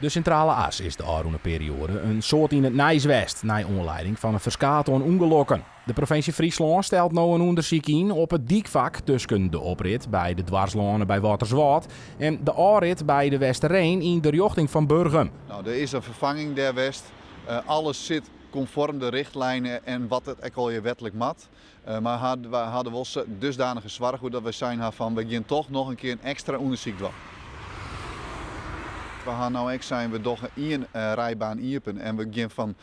De Sintrale As is de ôfrûne perioade in soad yn it nijs west nei oanlieding fan in ferskaat oan ûngelokken. De provinsje Fryslân stelt no in ûndersyk yn op it dykfak tusken de oprit by de Dwarsloane by Wâlterswâld en de ôfrit by de Westereen yn de rjochting fan Burgum. No, der is in ferfanging dêr west. Alles sit konform de richtlijnen en wat it ek allegear wetlik moat. Mar wy ha der wol dusdanige soarch oer dat wy sein ha fan wy gean toch noch in kear in ekstra ûndersyk dwaan. We ha no ek sein we dogge ien rydbaan iepen en we gean fan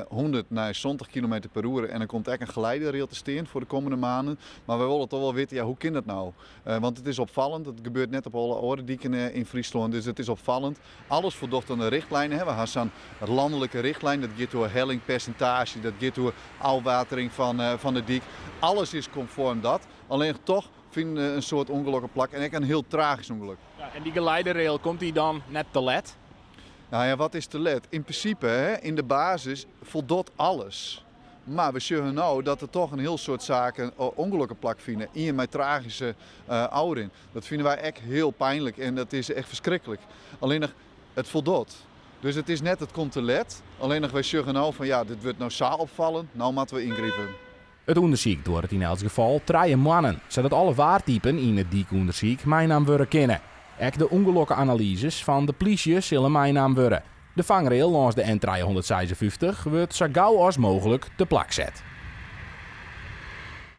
100 nei 70 kilometer per oere en der komt ek in geleiderail te stean foar de kommende maanden. Mar wy wolle toch wol witte, ja, hoe kin dat no? Want it is opfallend, it gebeurt net op alle oare diken yn Fryslân, dus it is opfallend. Alles foldocht oan de richtlijnen. We ha sa'n lanlike richtlijn, dat giet oer hellingpersintaazje, dat giet oer ôfwatering fan de dyk. Alles is konform dat. Allinnich toch fine in soad ûngelokken plak en ek in hiel tragysk ûngelok. Ja, en dy geleiderail, komt dy dan net te let? Nou ja, wat is te let? In prinsipe, hè, yn de basis foldocht alles. Mar we sjogge no dat der toch in hiel soad saken ûngelokken plakfine. Ien mei tragyske ôfrin. Dat fine wy ek hiel pynlik en dat is echt ferskriklik. Allinnich, it foldocht. Dus it is net it komt te let. Allinnich wy sjogge no fan ja, dit wurdt no sa opfallend, no moatte we yngripe. It ûndersyk duorret yn elts gefal 3 moannen, sadat alle waartypen yn it dykûndersyk meinaam wurde kinne. Ek de ûngelokkeanalyzes fan de plysje sille meinaam wurde. De fangrail lâns de N356 wurdt sa gau as mooglik te plak set.